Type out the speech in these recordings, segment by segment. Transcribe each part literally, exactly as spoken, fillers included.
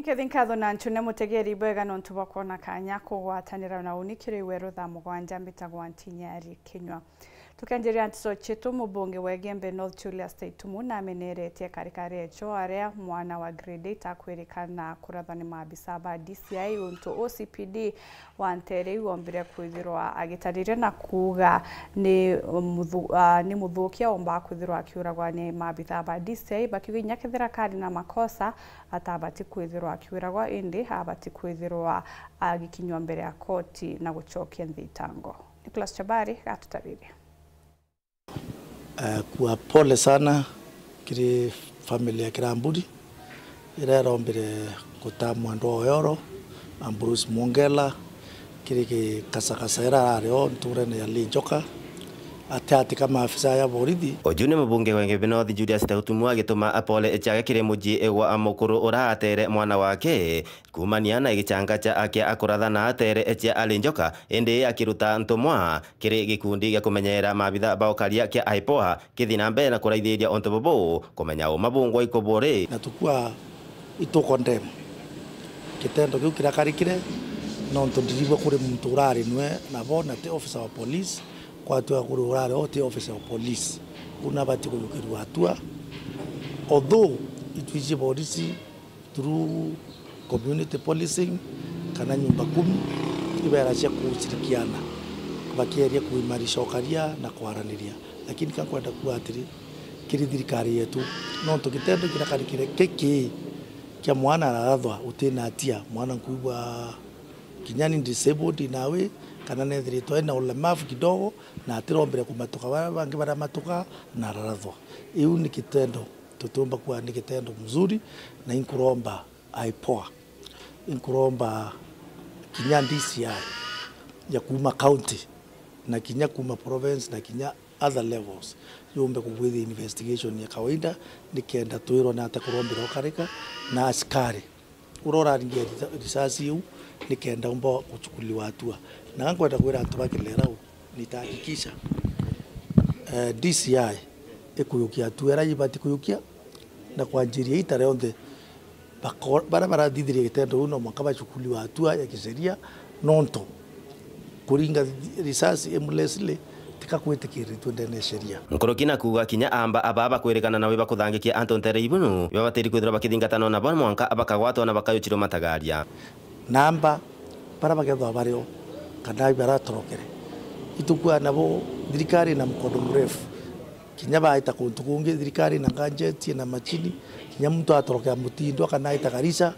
Nkethi nkatho na ncune mutegeri bwega nontu bwa kwona kanya kugwatanira na uni kiri iwe rutha mugwanja. Mbitagwa Ntinyari Kinyua. Tukenjeria nteto cietu, mubunge wa Igembe North Julius Taitumu nameneretie karikari echo aria mwana wa grade eight akwirikana kurathwa ni maabisa ba D C I untu O C P D wa ntere iu ombire kwithirwa agitariria na kuuga ni muthu-, ah, ni muthukia ombaa kwithirwa akiuragwa ni maabitha ba D C I, bakiuga inya kethira kari na makosa, atabati kwithirwa akiuragwa, indi abati kwithirwa agikinywa mbere ya koti na gucokia nthitango. Nicholas Chabari gatutaririe. Eh, kua pole sana kiri family ya Kiramburi iria irombire guta mwendwa wa Oyoro, Ambrose Mwongela, kiri gikasakasa iria arari o nturene ya Linjoka, ati ati ka maafisa ya borithi. Uju ni mubunge wa Igembe North Julius Taitumu agituma pole ciake kiri mucii gwa mukuru uratere mwana wake, kuumania na gichanga kia akia akurathana atere cia Linjoka, indi akiruta ntumwa kiri gikundi gia kumenyera maabitha ba ukaria kia IPOA kithi na mbere na kuraithiria untu bubu, kumenya uma bungwa ikuburi. Na tukua itu condemn kitendo kiu kiria karikire, nontu ndirigua kuri muntu urari nwe nabo na ti officer wa police, kwatuika kuri urari o ti officer wa police, u nabati kuyukirua hatua. Although itwiji borisi through community policing kana nyumba kumi, ibera cia kushirikiana bakieria kuimarisha ukaria na kwaraniria. Lakini ka nkwenda kuuga atiri, kiri thirikari yetu, nontu gitendo kiria karikire kiki kia mwana ararathwa utina atia, mwana nkuigua kinya ni disabled nawe, kana nethiritwe ena ulemavu kidogo, na atirombire kumatuka baria bangi baria matuka na ararathwa. Iu ni kitendo tutiumba kuuga ni kitendo mzuri, na inkuromba IPOA, inkuromba kinya D C I ya kuuma county na kinya kuuma province na kinya other levels yumbe kugwithia investigation ya kawaida, nikenda twirwa ni ata kurombire ukarika na askari uria uraringia risa-, risasi iu, nikenda umba guchukuliwa hatua. Na nkwenda kwira antu ba Kilerau, nitahakikisha, eh, D C I ikuyukia hatua iria ibati kuyukia, na kwanjiria ita rionthe bako-, baria barathithirie gitendo kiu no mwanka bachukuliwa hatua ya kisheria, nontu kuringa risasi aimlessly tika gwitikiritue ndene ya sheria. Nkuruki na kuuga kinya amba aba bakwirikana nawe bakuthangikia antu ntere ibunu, ibabatiri kwithirwa bakithingatanwa nabo mwanka bakagwatwa na bakayuchirwa matagaria. Namba baria bakethwa bario kana ibaratorokere, itukua nabo thirikari na mkono mrefu. Kinya baita kuntu kungi, thirikari na nganjeti na machini, kinya muntu atorokea mutindwa kana aita Garissa,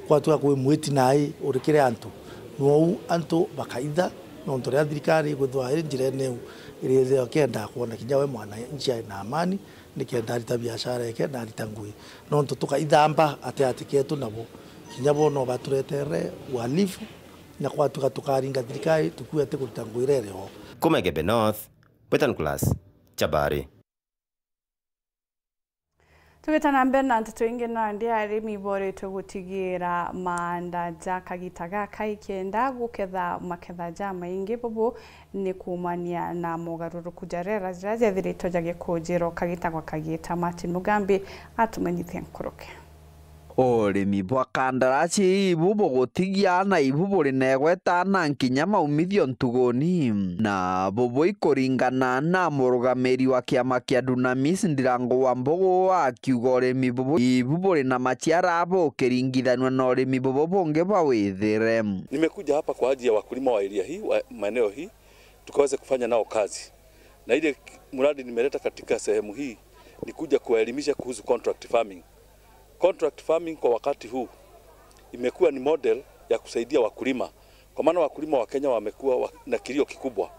kwatuika kwi mwiti nai uri kiri antu. Nwou antu bakaitha, nontu riria thirikari ikwithwa iri njirene iu, irithirwa ikienda kwona kinya we mwananchi ai na amani, nikenda arita biashara yake na arita ngui. Nontu tukaithamba ati ati ketu nabo, kinya bo no baturetere uhalifu, na kwatuika tukaringa thirikari tukiuga ti kuruta ngui iria iri ho. Kuma Igembe North, Britain Class, Chabari. Tugita na mbere na nteto ingi, nandi arimi boritwe gutigira maanda ja kagita gaka ikenda guketha maketha jamaingi. Bubu ni kuumania na mogaruruku ja riera jaria jethiritwe jagikujirwa kagita gwa kagita. Martin Mugambi atumenyithie nkuruki. Urimi bwa kandarasi ibu bugutigia na ibu buri na igweta na nkinya maumithio ntuguni. Na bubu ikuringana na murugamiri wa kiama kia Dunamis, Ndirangu wa Mbugu, akiuga urimi bubu ibu buri na maciara bukiringithanua na urimi bubu bungi bwa withire. Nimekuja hapa kwa ajili ya wakulima wa area hii, wa maeneo hii, tukaweze kufanya nao kazi. Na ile mradi nimeleta katika sehemu hii ni kuja kuwaelimisha kuhusu contract farming. Contract farming kwa wakati huu imekuwa ni model ya kusaidia wakulima, kwa maana wakulima wa Kenya wamekuwa wa-, na kilio kikubwa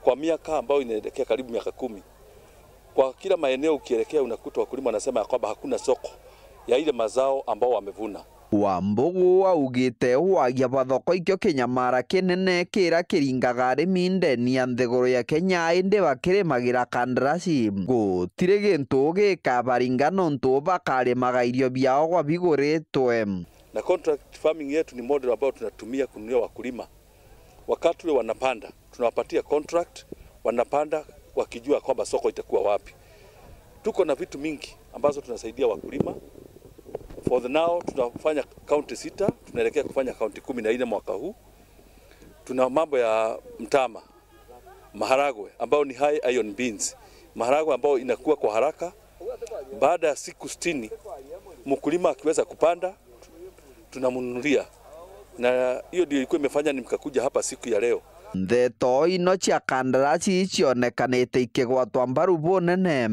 kwa miaka ambayo inaelekea karibu miaka kumi. Kwa kila maeneo ukielekea, unakuta wakulima wanasema ya kwamba hakuna soko ya ile mazao ambao wamevuna. Wambugu augite wagia bwa thoko ikio kinyamara kinene kiria kiringaga arimi ndeni ya nthiguru ya Kenya, indi bakirimagira kandarasi. Gutiri gintu gikabaringa nontu bakarimaga irio biao gwa biguritwe. Na contract farming yetu ni model ambayo tunatumia kununulia wakulima. Wakati ule wanapanda, tunawapatia contract, wanapanda wakijua kwamba soko itakuwa wapi. Tuko na vitu mingi ambazo tunasaidia wakulima. For the now, tunafanya kaunti sita, tunaelekea kufanya kaunti kumi na nne mwaka huu. Tuna mambo ya mtama, maharagwe, ambao ni high iron beans, maharagwe ambao inakuwa kwa haraka. Baada ya siku sitini, mkulima akiweza kupanda, tunamnunulia. Na hiyo ndio ilikuwa imefanya nikakuja hapa siku ya leo. Ndeto ino cia kandarasi cionekanite ikigwatwa mbaru bunene,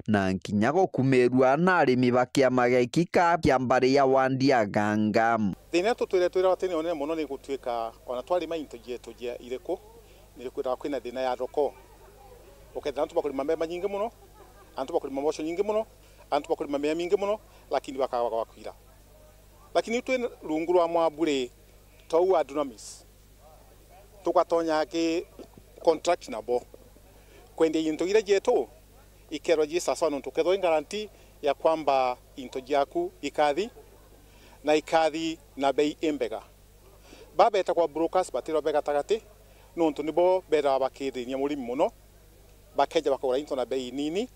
na nkinya gukumirua na arimi ba kiama gia ikika kia mbari ya wandi ya Ganga. Thina uria tutwire twiragwa tene unene mono ni gutuika ona twarima into cietu cia iriku, ni kwithagwa kwina thina ya thoko. Ukethira antu bakurima mbemba nyingi mono, antu bakurima mboco nyingi mono, antu bakurima mimea mingi mono, lakini bakaga gwa kwira. Lakini twi rungu rwa mwamburi tou wa Dunamis, tugatonya ki contract nabo kwendia into iria cietu, ikerwa ji sawasawa, nontu ukethirwa i guarantee ya kwamba into ciaku ikathi, na ikathi na bei imbega. Babetagwa brokers batirwa be gatagati, nontu nibo bethaga bakithinia murimi mono, bakeja bakagura into na bei nini,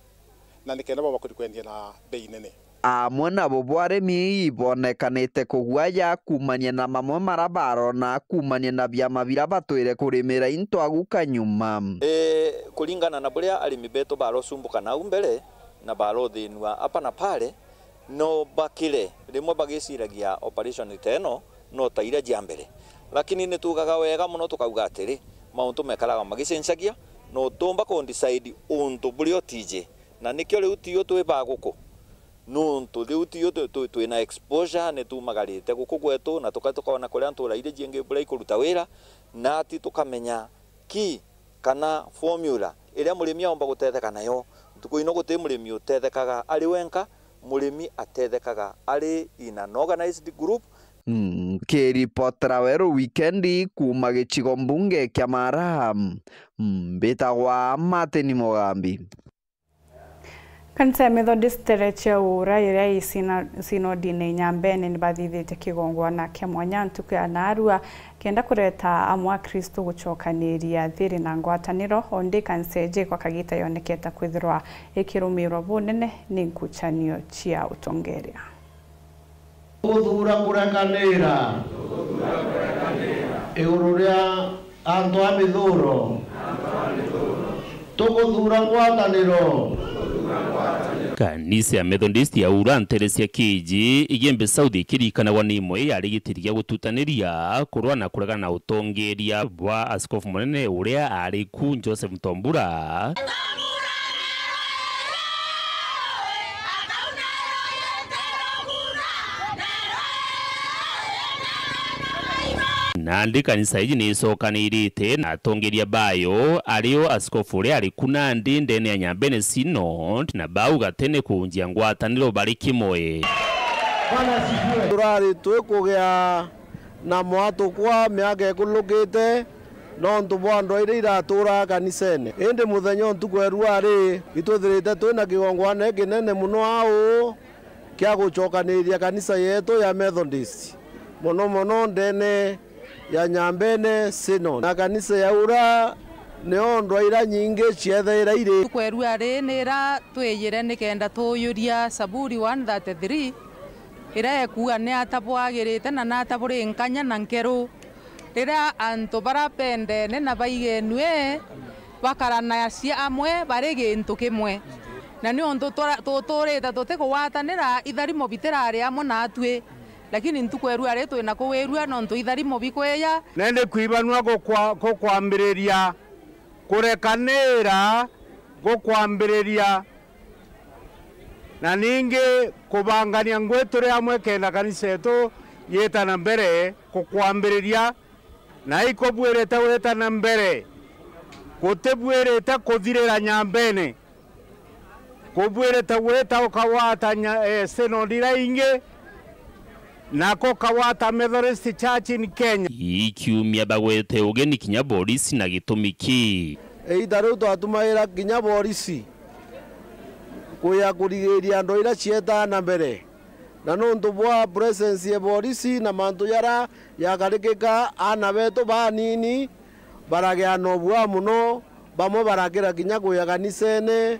na nikenda bo bakuri kwendia na bei nene. Amwe nabo bwa arimi ibonekanite kuguaja kuumania na mamwe mara barona kuumania na biama bira batwire kurimira into agu kanyuma. Ii, kuringana na buria arimi betu barosumbuka nau mbere na barothinua apa na pale, no bakire rimwe bagiciragia operation ta ino no ta iria cia mbere. Lakini ni tugaga wega mono tukauga atiri, mauntu mekaraga magicencagia, no tumba ku decide untu buria utiji. Na nikio riu tiyo twi ba guku. Nuntu riu tiyo twi, twi, twina exposure, ni tumagarite guku gwetu, na tuka-, tukona kuria ntura iria jingi buria ikuruta wira, na ati tukamenya ki kana formula iria murimi aumba gutetheka nayo. Ntuku ino guti murimi utethekaga ari wenka, murimi atethekaga ari in an organized group. Nkiripotera Weru Wikendi kuuma gicigo mbunge kia Mara, mbitagwa Martin Mugambi. Kanisa ya Methodist Church ya Ura iria i sina-, sinodine Nyambene ni bathithitie kigongwana kia mwanya ntuku ya naarua kenda kureta amwe Akristo gucokaniria thiri na ngwataniro, o ndi kanisa iji kwa kagita yonekete kwithirwa ikirumirwa bunene ni nkucanio cia utongeria. Tuguthuura kurekaniira iguru ria antu a mithuuro. Tuguthuura ngwataniro. Kanisa ya Methodist ya Ura nteere cia Kiiji, Igembe South, ikirikanagwa ni imwe yari gitiri gia gututaniria kurwa na kuregana na utongeria bwa askofu munene uria ari ku, Joseph Mutombura. Nandi kanisa iji ni icokanirite na atongeria bayo, ario askofu uria ari ku nandi ndene ya Nyambene Synod, na bauga tene kuunjia ngwataniro bari kimwe. Turari twikugia na mwatukwa miaka ikulukite nontu bwa ndwaire iraturaa kanisene. Indi muthenya o ntuku erua ri, itwithirite twina kigongwana kinene mono au kia gucokaniria kanisa yetu ya Methodist, mono mono ndene ya Nyambene Synod. Na kanisa ya Ura nio ndwaira nyingi ciethaira iri. Ntuku erua ri, ni ira twiyire nikenda tuyuria Saburi one thirty-three, iria ikuuga, "Ni ata bwagirite na ni ata buri nkanya na nkeru, riria antu baria bendene na baigenue bakaranacia amwe bari gintu kimwe?" Na niuntu tura-, tuturite tutikugwatanira, itharimo bitirari amwe naatui, lakini ntuku erua ri twina kuwirua nontu itharimo bikwija. Na indi kwibanua gukwa-, gukwambiriria kurekaniira gukwambiriria, na ningi kubangania ngui turi amwe kenda kanisa yetu yita na mbere gukwambiriria, na ikubwirite wita na mbere, gutibwirite kuthirira Nyambene. Kubwirite gwita ukagwatanya, eh, synod iria ingi, na kukagwata Methodist Church in Kenya. Ikiumia bagwete ugeni kinya borisi na gitumi ki. Iita riu twatumaira kinya borisi kuya kurigiria andu iria cietaa na mbere. Na nontu bwa presence ya borisi na mantu jaria jakarikika, aana betu banini baragia na ubua mono, bamwe barakira kinya kuya kanisene,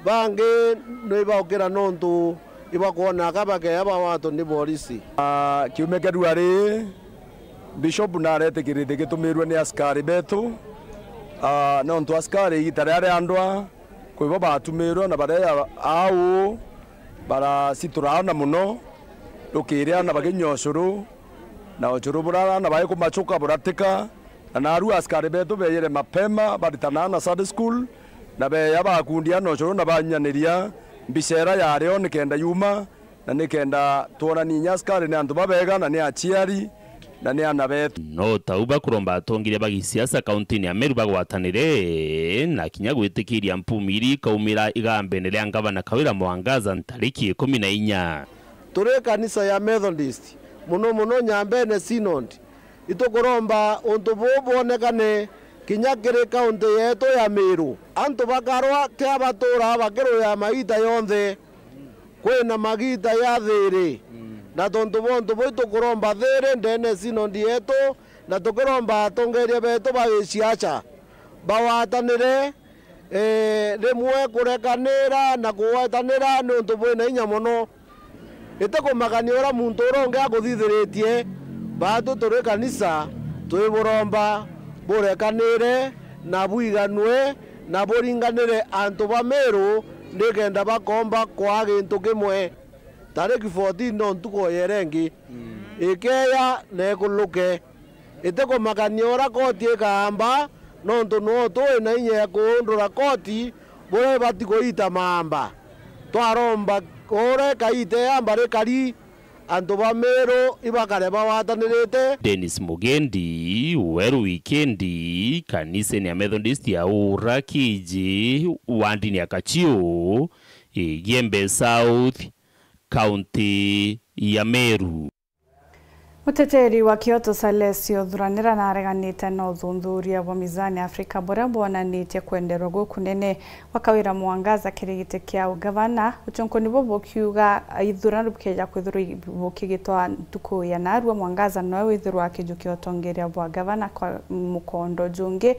bangi ni baukira nontu Ibakwona aka bakeya bawatwa ni borisi. Ah, kiumia kia rua riri, Bishop naretikiritie gitumirwe ni askari betu. Ah, nontu askari igita riria riandwa, kwi bo batumirwe na bareya au, baracituraana mono, rukiria na bakinyua ucuru, na ucuru burara na baikumacuka buratika, na narua askari betu beeyire mapema, baritanaga na Sunday school, na beeya bakundia na ucuru na banyaniria mbica iria yario nikenda yuma, na nikenda twonanie inya askari ni antu babega na ni aciari na ni ana betu. No tau bakuromba atongeria ba gisiasa kauntiine ya Meru bagwatanire na kinya gwitikiria mpumi iria ikaumira igambene ria ngavana Kawira Mwangaza ntariki ikumi na inya. Turi kanisa ya Methodist, mono mono Nyambene Synod, itukuromba untu buu bwonekane kinya kiri kaunti yetu ya Meru. Antu bakarwa kia baturaa bakiruya magita yonthe, kwina magita ya thiiri. Na tontu bwa untu buu itukuromba thiiri ndeene Synod yetu, na tukiromba atongeria betu ba gisiasa bagwatanire, ee, rimwe kurekanira na kugwatanira ni untu bwina inya mono. Itikumakania uria muntu uria ungi akuthithiritie, baatu turi kanisa twiburomba burekanire na bwiganue na buringanire antu ba Meru nikenda bakomba kwaa gintu kimwe. Tariki fourteen no ntuku ya iria ingi ikeeya na ikuluke. Itikumakania uria koti ikaamba, nontu nwe tui na inya ya kuundura koti buria ibati kuita maamba. Twaromba uria ikaita iamba rikari, antu ba Meru ibakare bagwatanirite. Dennis Mugendi, Weru Wikendi, kaniseene ya Methodist ya Ura Kiji, wandini ya Kachiu, Igembe South, kaunti ya Meru. Muteteri wa kioto Salesio Thuranira nareganite na uthuthuria bwa Mizani Africa buria bwonanitie kwenderwa gukunene gwa Kawira Mwangaza kiri giti kia ugavana, uchunkuni bubu bukiuga ithurano bikeja kwithirwa bukigitwa ntuku ya narua. Mwangaza noe withirwa akijukia utongeria bwa gavana kwa mukondo jungi,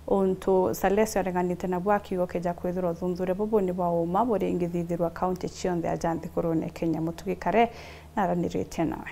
untu Salesio areganite nabu akiuga ukeja kwithirwa uthuthuria bubu ni bwa uma buringithithirwa kaunti cionthe aja nthigurune Kenya. Mutugi Kare naraniritie nawe.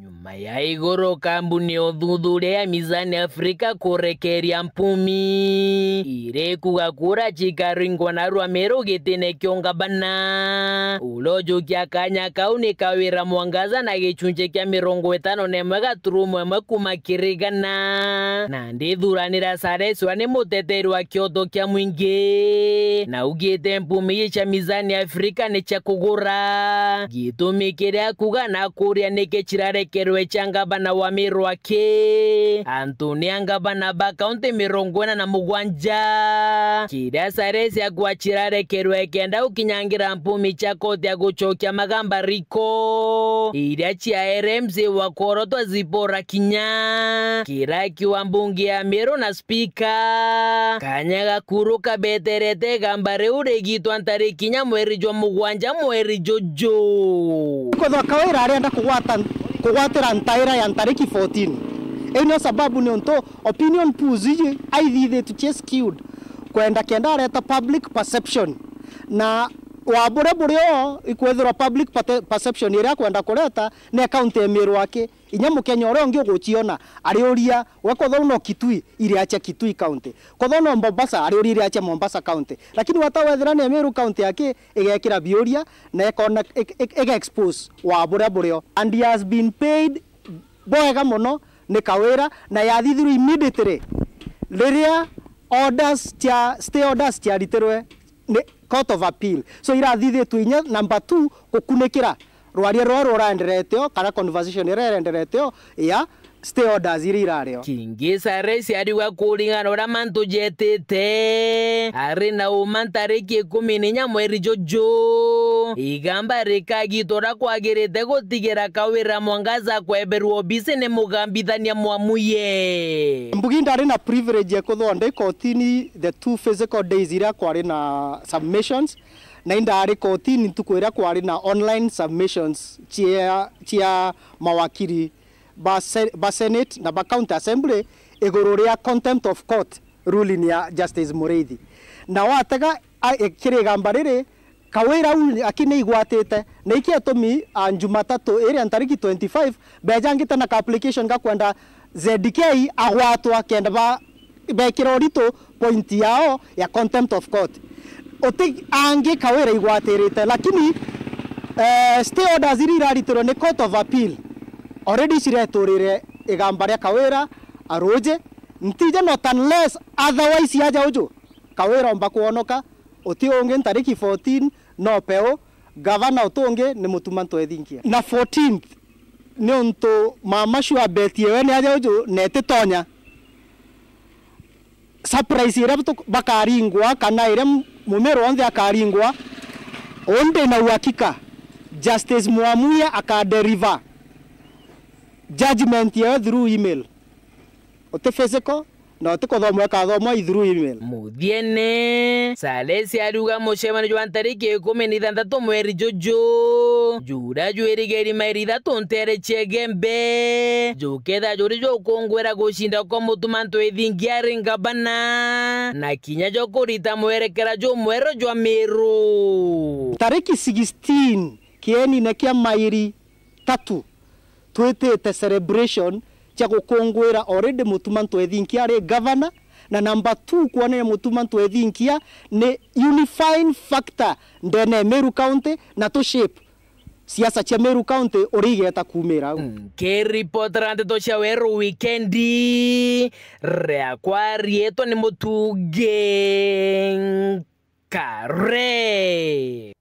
Nyuma ya iguru kambuni ya uthuthuria ya Mizani Africa kurekeria mpumi irikuga kura cikaringwa narua Meru gitine kia ungavana, uria ujukia kanya kau ni Kawira Mwangaza na gicunji kia mirongo itano na imwe gaturumo imwe kuma kiri igana. Nandi Thuranira Salesio ni muteteri wa kioto kia mwingi, na augite mpumi ii cia Mizani Africa ni cia kugura. Gitumi kiria akuga na akuria niki cirarekerwe cia ngavana wa Meru aki, antu ni a ngavana ba kaunti mirongo ina na mugwanja. Kiria Salesio akuga cirarekerwe kenda gukinyangira mpumi cia koti ya gucokia magamba riko, iria ciaere M C A wa kworotwa Zipporah Kinya, kirakiwa mbunge ya Meru na spika. Kanya gakuru kabeterete igamba riu rigitwa ntariki inya mweri jwa mugwanja mweri juju. Kwethirwa Kawira arenda kugwata, kugwatira ntaira ya ntariki fourteen. Ii nio sababu ni untu opinion polls iji aithithitue cie skewed kwenda kenda areta public perception. Na wa buria burio ikwethirwa public pate-, perception iria akwenda kureta ni county ya Meru aki. Inya Mukenya uria ungi uguciona ariuria, we kwethirwa no Kitui, iria cia Kitui County. Kwethirwa no Mombasa, ariuria iria cia Mombasa County. Lakini wata wethira ni Meru County aki, igekira biuria na ikona, ik-, ik-, iga expose wa buria burio. And he has been paid bwega mono ni Kawira, na yathithirwe immediately riria orders cia, stay orders ciaritirwe ni Court of Appeal. So irathithitwe inya number two gukunikira rwaria ruria ruraendereteo kana conversation iria irendereteo ya stay orders iria irareo. Kingi Cyrus ariuga kuringana uria mantu jetite, ari na uma ntariki ikumi na inya mweri juju, igamba rikagitwa uria kwagirite gutigira Kawira Mwangaza kweberwa obisi ni mugambithania mwamuye. Mbugi ndari na privilege ya kuthwa ndi kotini the two physical days iria kwari na submissions, na indari kotini ntuku iria kwari na online submissions cia, cia mawakiri ba se-, ba Senate na ba County Assembly iguru ria contempt of court ruling ya Justice Muriithi. Na watega a-, e-, kiri igamba riri, Kawira u aki ni igwatite, na iki etumi, a, Jumatatu iria ntariki twenty-five, bejangite na ka application ga kwenda Z K agwatwa kenda ba, bekira uritu point yao ya contempt of court. Uti angi Kawira igwatirite, lakini, eh, stay orders iria iraritirwe ni Court of Appeal already cireturire igamba ria Kawira aruji. Ntije not unless otherwise aja uju Kawira omba kwonoka, uti ungi ntariki fourteen no Peu, gavana uti ungi ni Mutuma Ntwethinkia. Na fourteenth, niuntu mama sure bet yewe ni aja uju na ititonya. Surprise iria tu-, bakaringwa, kana iria m-, Mumiru wonthe akaringwa, uu ndi na uhakika Justice Mwamuye akadeliver judgment yewe through email. Uti physical, na uti kuthomwa, ikathomwa i through email. Muthiene, Salesi ariuga mucemanio jwa ntariki ikumi na ithanthatu mweri juju, juria jwirigeri mairi ithatu ntere cia Igembe, juketha juri jukungwira gucinda kwa Mutuma Ntwethinkia ari ngavana, na kinya jwa kurita mwerekera jumweru jwa Miru. Tariki sixteen, kienine kia mairi tatu, twitite celebration cia gukungwira already Mutuma Ntwethinkia ari governor, na number two, kwonania Mutuma Ntwethinkia ni unifying factor ndene ya Meru County, na tu shape siasa cia Meru County uria igeta kumira au. Nkiripotera ndeto cia Weru Wikendi, riakwa riitwa ni Mutungi Nkare.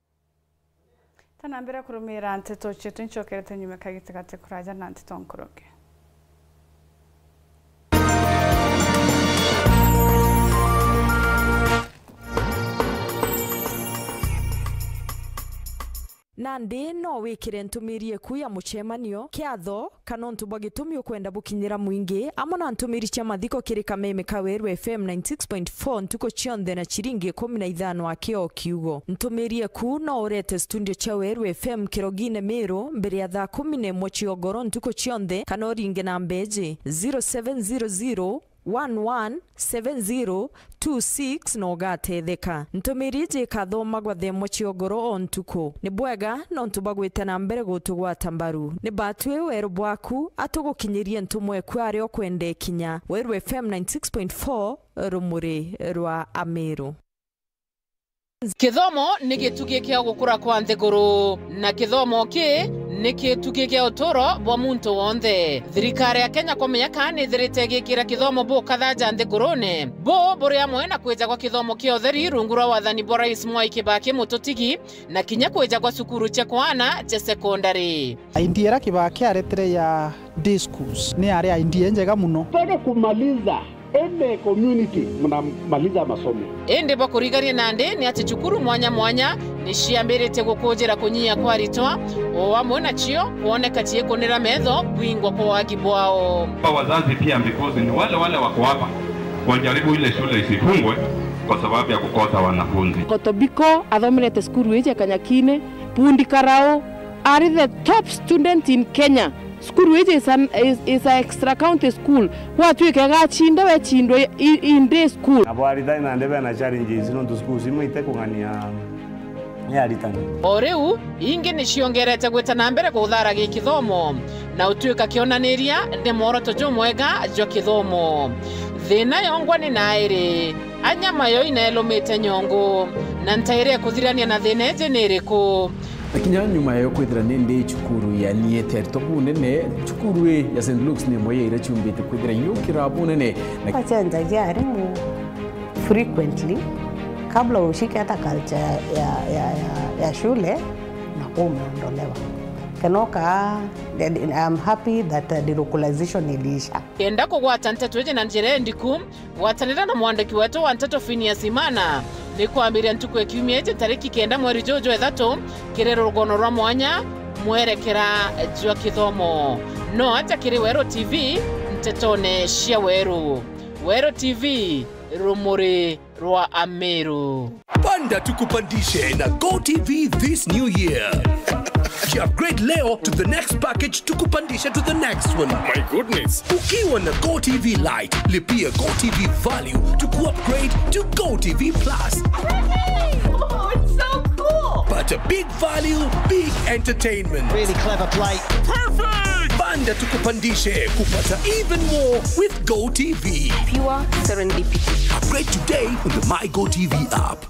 Tana mbere kurumira nteto cietu, ncokerete nyuma kagitigati kuraja na nteto nkuruki. Nandi no wikire ntumiri eku ya mucemanio, kiatho, kana untu bwa gitumi ukwenda bukinyira mwingi, amwe na ntumiri cia mathiko kiri kameme ka Weru F M ninety six point four ntuku cionthe na ciringi ikumi na ithano aki o kiugo. Ntumiri eku no urete studio cia Weru F M Kirogine Miru mbere ya thaa kumi na imwe cia ugoro ntuku cionthe, kana uringe namba iji, zero seven zero zero, one one seven zero two six, na ugatetheka. Ntumiri iji ikathomagwa thaa imwe cia ugoro o ntuku. Ni bwega nontu bwa gwita na mbere gutugwata mbaru. Ni batwi weru bwaku, atugukinyirie ntumwa eku aria ukwenda ikinya. Weru F M ninety six point four, rumuri rwa Amiru. Kithomo ni gitugi kia gukura kwa nthiguru, na kithomo ki ni gitugi kia uturo bwa muntu wonthe. Thirikari ya Kenya kwa miaka ni ithirite igikira kithomo bukathaja nthigurune, bu buri amwe na kwija gwa kithomo kia utheri rungu rwa wathani bwa Rais Mwai Kibaki Mututigi, na kinya kwija gwa cukuru cia kwana cia sekondari. Idea iria Kibaki aretire ya day schools ni yari idea njega muno. Taka kumaliza any community, mnamaliza masomo. Indi bwa kurigania nandi ni ati cukuru mwanya mwanya ni ciambiritie gukujira kunyia kwa aritwa, o amwe nacio kwoneka ciikunira metho kwingwa kwa wagi bwao. Kwa wazazi pia, because ni wale wale wako hapa, wajaribu ile shule isifungwe kwa sababu ya kukosa wanafunzi. Kotobiko athomerete cukuru iji ya Kanyakine, Bundi Karau, are the top student in Kenya. Cukuru iji is an, is, is a extra county school. Gwatuika igacinde wecindwe i, i, in day school. Nabo aritani nandi bena challenges nontu cukuru cimwe itekung'ania ni aritani. O riu, ingi ni ciongerete gwita na mbere guthara gikithomo, na utuika kionaniria ni mworoto jumwega jwa kithomo. Thina yongwa ni nairi, a nyama yo inaelumite nyongo, na ntaire kuthirania na thina iji ni iriku? Na kinya nyuma ya kwithira ni ndi cukuru ya niete aritwa bunene, cukuru ii ya Saint Luke's ni imwe ya iria ciumbite kwithira yukira bunene. Na wacenjagia arimu frequently, kabla ushike hata culture ya, ya, ya, ya shule, na kuwa umeondolewa. Kenoka, I'm happy that, uh, delocalization iliisha. Kenda kugwata nteto iji na njira indiku, gwatanira na mwandiki wetu wa nteto Phineas Imana ni kwambiria ntuku ya kiumia iji tariki kenda mweri juju jwa ithatu kiri rugono rwa mwanya mwerekera jwa kithomo. No aja kiri Weru T V, ntetone cia Weru. Weru T V, rumuri rwa Amiru. Panda tukupandishe na Go T V this new year. Ki upgrade leo to the next package, tukupandishe to the next one. My goodness. Ukiwa na Go T V Lite, lipia Go T V Value to ku upgrade to Go T V Plus. Oh, it's so cool. At a big value, big entertainment. Really clever play. Perfect! Banda tukupandishe kupata even more with Go T V. Pure serendipity. Upgrade today on the My Go T V app.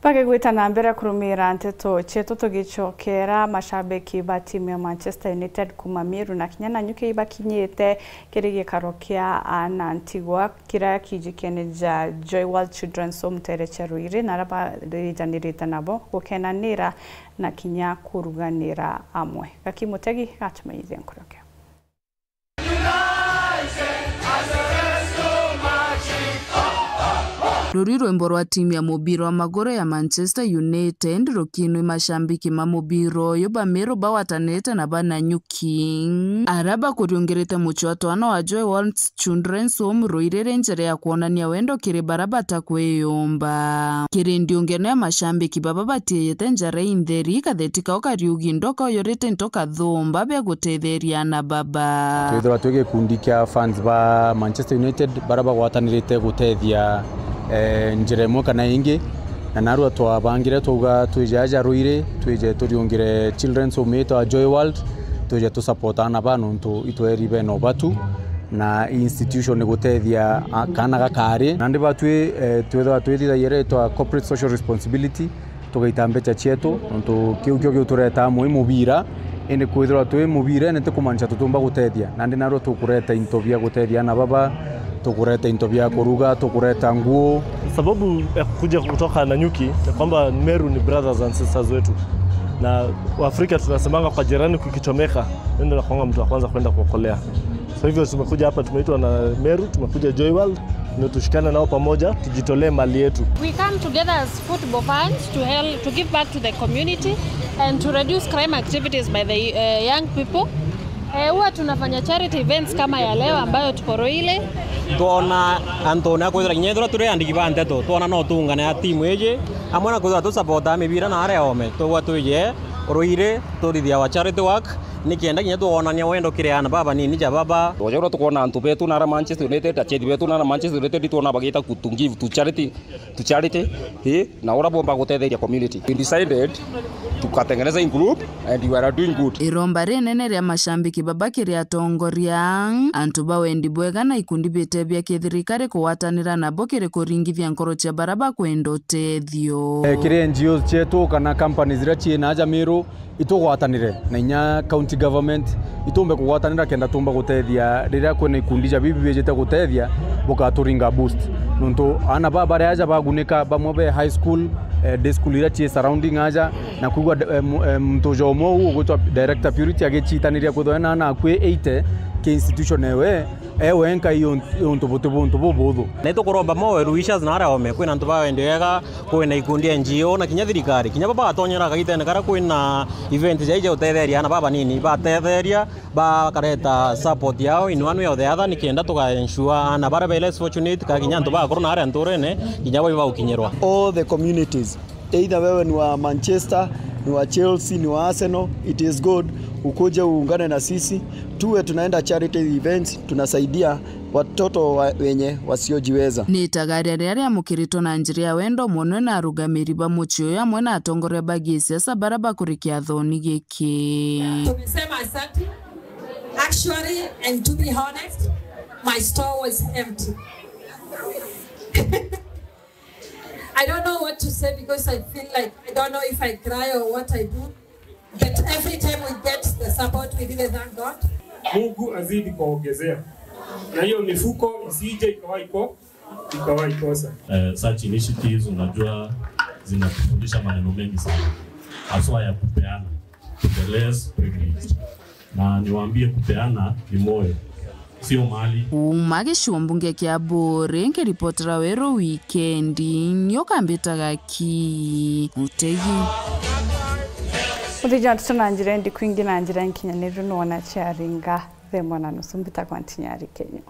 Bakigwita na mbere kurumira nteto cietu, tugicokera mashabiki ba timu ya Manchester United kuma Meru na kinya Nanyuki ibakinyite kiri gikaro kia aana ntigwa kiria kijikene ja Joy World Children's Home Tere cia Ruiri, na aria barijanirite nabo gukenanira na kinya kuruganira amwe. Gaki Mutegi gatumenyithia nkuruki. Ruri rwimbo rwa timu ya mubira wa maguru ya Manchester United rukinwi, mashambiki ma mubira uyu ba Meru bagwatanite na ba Nanyuki, aria bakuriungirite mucii wa twana wa Joy World Children's Home Ruiri ri njira ya kwonania wendo kiri baria batakwiyumba. Kiri ndiungene ya mashambiki baba batiejete njara intheri, katheti kao kariugi ndoka uyurite ntoka thumba bia gutetheria aana baba. Twithirwa twi gikundi kia fans ba Manchester United baria bagwatanirite gutethia, eh, njira imwe kana ingi, na narua twabangire twauga twije aja Ruiri, twije turiungire children's home yitwa Joy World, twije tu support aana ba nontu itweri bena ubatu na institution ni gutethia a-, kaana gakari. Nandi batwi, eh, twithirwa twithithagia iria itwa corporate social responsibility, tugaita mbeca cietu, nontu kiu kio giutureta amwe i mubira, indi kwithirwa twi mubirene ti kumaanisha tutiumba gutethia. Nandi narua tukureta into bia gutethia aana baba, tukureta into bia kuruga, tukureta nguo. Sababu ya kukuja kutoka Nanyuki ni kwamba Meru ni brothers and sisters wetu, na Waafrika tunasemanga kwa jirani kukichomeka, wewe ndio unakuanga mtu wa kwanza kwenda kuokolea. So hivyo tumekuja hapa, tumeitwa na Meru, tumekuja Joy World, ndio tushikane nao pamoja, tujitolee mali yetu. We come together as football fans to help, to give back to the community and to reduce crime activities by the, eh, young people. Eh, huwa tunafanya charity events kama ya leo ambayo tuko Ruiri. Twona antu na kwithira kinya ethirwa turi andiki ba nteto, twona no tuungane a timu iji, amwe na kwithirwa tu support a mibira na aria ome, tugwa twije Ruiri, tuthithia our charity work, nikenda kinya twonania wendo kiri aana baba nini ja baba. Twajagura tukwona antu betu na ara Manchester United, achethi betu na ara Manchester United, twona bagita ku-, to give to charity, to charity, eh, na ura bomba gutetheria community. We decided tukatengeneza in group and we are doing good. Iromba rinene ria mashambiki baba kiri atongoria, antu ba wendi bwega na ikundi bitebia kithirikari kugwatanira nabo kiri kuringithia nkoro cia bara bakwenda utethio. Eh, kiri N G Os cietu kana companies iria ciina aja Meru, itugwatanire na inya county government, itumbe kugwatanira kenda tumba gutethia riria kwina ikundi ja bibi bijite gutethia, bukaturinga boost. Nontu aana baba baria aja bagunika, bamwe be high school, eh, day school iria cii surrounding aja, na kwigua, eh, mu-, eh, muntu ja umwe uu ugwitwa Director Purity agicitaniria kwithwa ena aana akui eighty ki institution ewe, e wenka i un-, i untu buti buntu bubuthu. Na itukuromba more well wishers na aria ome, kwina antu ba wendi wega, kwina ikundi N G O na kinya thirikari, kinya bo bagatonyera kagitene karia kwina event ja ija utetheria aana baba nini, batetheria, bakareta support yao in one way or the other, nikenda tuga ensure aana baria be less fortunate, ka kinya antu bakuru na aria nturene, kinya bo ibagukinyirwa. All the communities, either wewe ni wa Manchester, ni wa Chelsea, ni wa Arsenal, it is good ukuje uungane na sisi, tuwe tunaenda charity events, tunasaidia watoto wa, wenye wasiojiweza. Ni itagaria riria riamukiritwe na njira ya wendo mono na arugamiri ba mucii uyu amwe na atongoria ba gisiasa baria bakuri kiathoni giki. Tumesema asante. Actually, and to be honest, my store was empty. I don't know what to say because I feel like I don't know if I cry or what I do. But every time we get the support, we really thank God. Mungu azidi kuongezea. Na hiyo mifuko isije ikawahi ko-, ikawahi kosa. Eh, such initiatives, unajua, zinatufundisha maneno mengi sana. Haswa ya kupeana. To the less privileged. Na niwaambie kupeana ni moyo, sio mali. Kuuma gicigo mbunge kia Buuri, nkiripotera Weru Wikendi, nio kambitaga ki Mutegi. Muthenya ntutu na njira indi kwingi na njira nkinyaniru nona ciaringa thaa imwe na nusu, mbitagwa Ntinyari Kenyu.